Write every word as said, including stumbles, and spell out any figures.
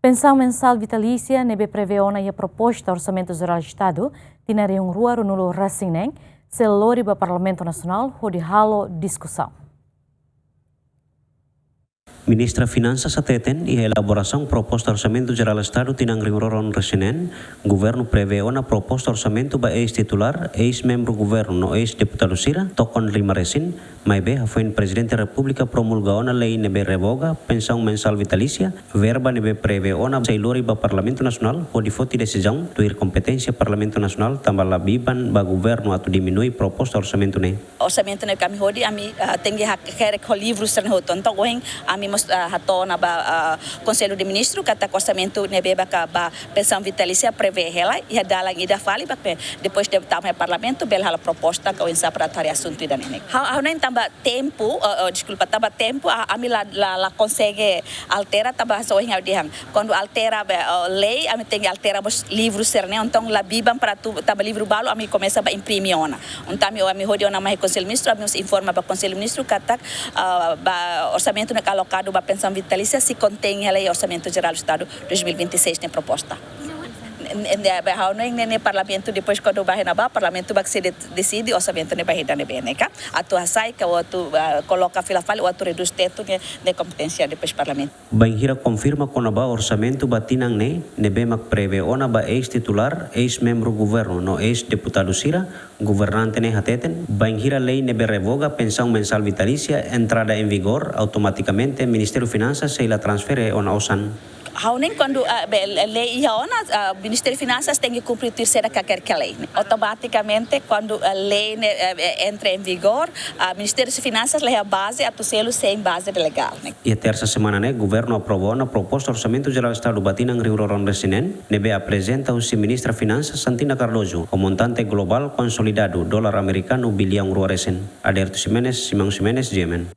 Pensaun mensál vitalísia ne'ebé prevee ona iha proposta Orsamentu Jerál Estadu tinan rihun rua ruanulu-resin-neen sei lori ba Parlamentu Nasionál hodi halo diskusaun. Ministra Finansas hateten, iha elaborasaun proposta Orsamentu Jerál Estadu tinan rihun rua ruanulu-resin-neen, governu prevee ona proposta orsamentu ba eis-titulár, eis-membru governu no eis-deputadu sira, tokon lima resin, maibé hafoin Prezidente Repúblika promulga ona lei ne'ebé revoga pensaun mensál vitalísia, verba ne'ebé prevee ona sei lori ba Parlamentu Nasionál hodi foti desizaun tuir kompeténsia Parlamentu Nasionál, tanba la biban ba governu atu diminui proposta orsamentu ne'e. Orsamentu ne'e ami hodi, ami, ah, tenke hakerek ho livru sira-ne'e hotu. Entaun ohin ami mós, ah, hato'o ona ba, ah, Konsellu de Ministru katak orsamentu ne'ebé ba ka ba pensaun vitalísia prevee hela iha dalan ida fali ba pe depois de tama iha Parlamentu bele halo proposta ka oinsá para atu haree asuntu ida-ne'e. Ha'u, ha'u hanoin tanba tempu, eh, eh, deskulpa, tanba tempu, ah, ami la, la, la konsege altera, tanba hanesan ohin ha'u dehan. Kuandu altera be, eh, lei, ami tenke altera mós livru sira-ne'e, entaun la biban para atu, tanba livru balu ami komesa ba imprime ona. Entaun ami, ami hodi ona mai Konsellu Ministru, ami mós informa ba Konsellu Ministru katak, ah, ba orsamentu ne'ebé alokadu ba pensaun vitalísia sei kontein hela iha Orsamentu Jerál Estadu dois mil e vinte e seis nia proposta. N-, n-, be ha'u hanoin ne'e, ne'e Parlamentu depois kuandu ba iha ne'ebá, Parlamentu mak sei de-, deside orsamentu ne'e ba iha ida-ne'ebé ne'e ka. Atu hasai ka atu, ah, koloka fila fali, atu redús tetu ne'e, ne'e kompeténsia depois Parlamentu. Bainhira konfirma kona-ba orsamentu ba tinan ne'e, ne'ebé mak prevee ona ba eis-titulár, eis-membru governu no eis-deputadu sira, governante ne'e hateten, bainhira lei ne'ebé revoga pensaun mensál vitalísia entrada em vigor, automatikamente Ministériu Finansas sei la transfere ona osan. Ha'u hanoin kuandu, ah, be, lei iha ona, ah, Ministériu Finansas tenke kumpre tuir saida ka hakerek lei. Automatikamente kuandu, ah, lei ne'e, eh, eh, entra em vigor, ah, Ministériu Finansas la iha baze atu selu sein baze legál ne'e. Iha tersa semana ne'e, governu aprova ona proposta Orsamentu Jerál Estadu ba tinan rihun rua ruanulu-resin-neen, ne'ebé aprezenta husi Ministra Finansas Santina Cardoso, ho montante globál konsolidadu dolar amerikanu biliaun rua resin. Aderto Ximenes, Simão Ximenes, G M N.